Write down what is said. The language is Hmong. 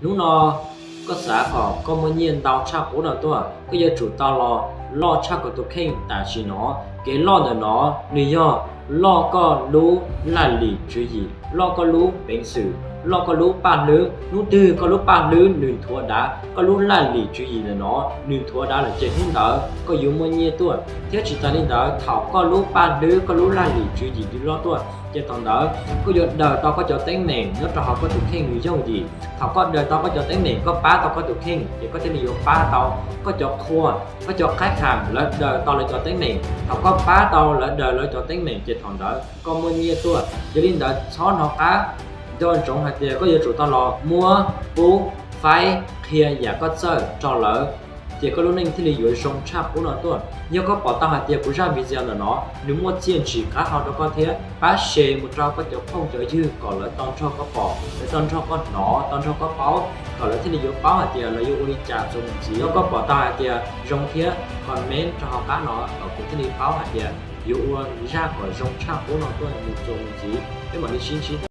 Hnub no koj xav kom koj muaj nyiaj ntau tshaj qub no tuaj, koj yuav tsum tau los loj tshaj koj tus kheej tam sim no. Kev loj ntawm no nws yog loj koj lub laj lim tswv yim, loj koj lub peev xwm, loj koj lub paj hlwb. Hnub twg koj lub paj hlwb nws nthuav dav, koj lub laj lim tswv yim ntawm no nws nthuav dav lawm ces hnub ntawd koj yuav muaj nyiaj tuaj. Thiab tsis tas li ntawd, thaum koj lub paj hlwb, koj lub laj lim tswv yim nws loj tuaj ces thaum ntawd koj yuav daws tau koj cov teeb meem nyob rau hauv koj tus kheej nws yooj yim. Thaum koj daws tau koj cov teeb meem, koj pab tau koj tus kheej ces koj thiaj li yuav pab tau koj cov qhua, koj cov qhaib kham lawv daws tau lawv cov teeb meem. Thaum koj pab tau lawv daws lawv cov teeb meem ces thaum ntawd koj muaj nyiaj tuaj. Yog li ntawd txhob hnov qab, nco ntsoov hais tias koj yuav tsum tau los muab, pub, faib, qhia yam koj txawj rau lawv, ces koj lub neej thiaj li yuav zoo tshaj qub no tuaj. Yog koj pom tau hais tias kuv zaj video ntawm no nws muaj txiaj ntsim qab hau rau koj thiab, pab share mus rau koj cov phooj cov ywg kom lawv tau nrog koj pom, lawv tau nrog koj hnov, tau nrog koj paub, kom lawv thiaj li yuav paub hais tias lawv yuav ua li cas txuas mus ntxiv. Yog koj pom tau hais tias zoo thiab comment rau hauv qab no kom kuv thiaj li paub hais tias yuav ua zaj kom zoo tshaj qub no tuaj mus txuas mus ntxiv. Peb mam li sib ntsib.